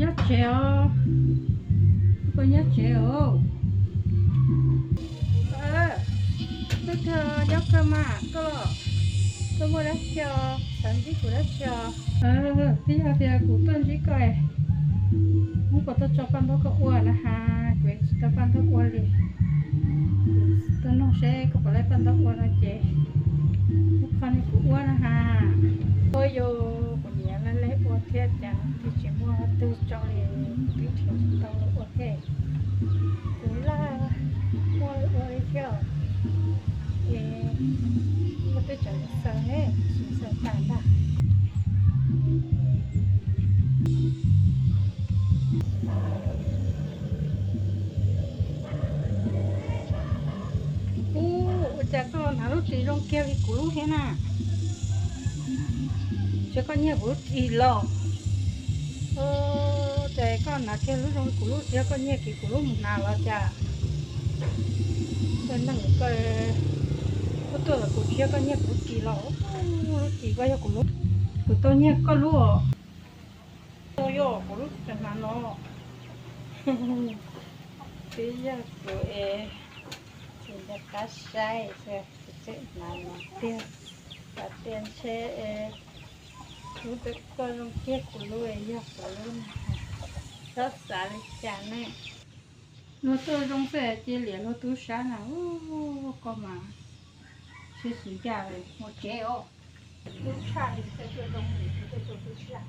Nyob tsev os, koj nyob tsev os. Tuaj kawg, nyob kawg mas koj los, tuaj muaj dab tsi os, xav ntsib kuv dab tsi os? Twb yog tias kuv tuaj ntsib koj, muab kuv tuaj tso paj ntaub koj ua na has, kuv tsis tau paj ntaub ua li. Kuv tuaj nug seb koj puas laib paj ntaub ua no ces, ua qho ne kuv ua na has. Ua yus kuv niam laib laib ua thiab cas twb tsis muaj twg tso li, kuv twb nrhiav tsis tau ua thiab. Kuv laj muaj ua li thiab, ces koj twb tseem xaws ne, tsis xaws tas ntag. Ub, ua cas koj hnav lub ris zoo kiag li kuv lub thiab na? Tsis yog koj nyiag kuv lub ris los? Ces koj hnav kiag lub zoo li kuv lub, tsis yog koj nyiag kiag kuv lub mus hnav los cas? Koj neeg koj tuaj tuaj los kuv tsis yog koj nyiag kuv lub ris los? Lub ris koj yog kuv lub, kuv tau nyiag koj lub os. Yog kuv lub ris hnav no. Twb yog kuv es, kuv nco qab saib, kuv tseem hnav no tiag. Kuv tias ntshe lub ntawm koj zoo kiag kuv lub, yog kuv lub na. Txhob xav li cas ne. Luag tuaj zoo xwb cia li liam luag tub sab na. Ub, koj mas siab tsis ncaj li. Mus tsev os. Tub tshaj li xwb, tuaj zoo li xwb tuaj tub sab.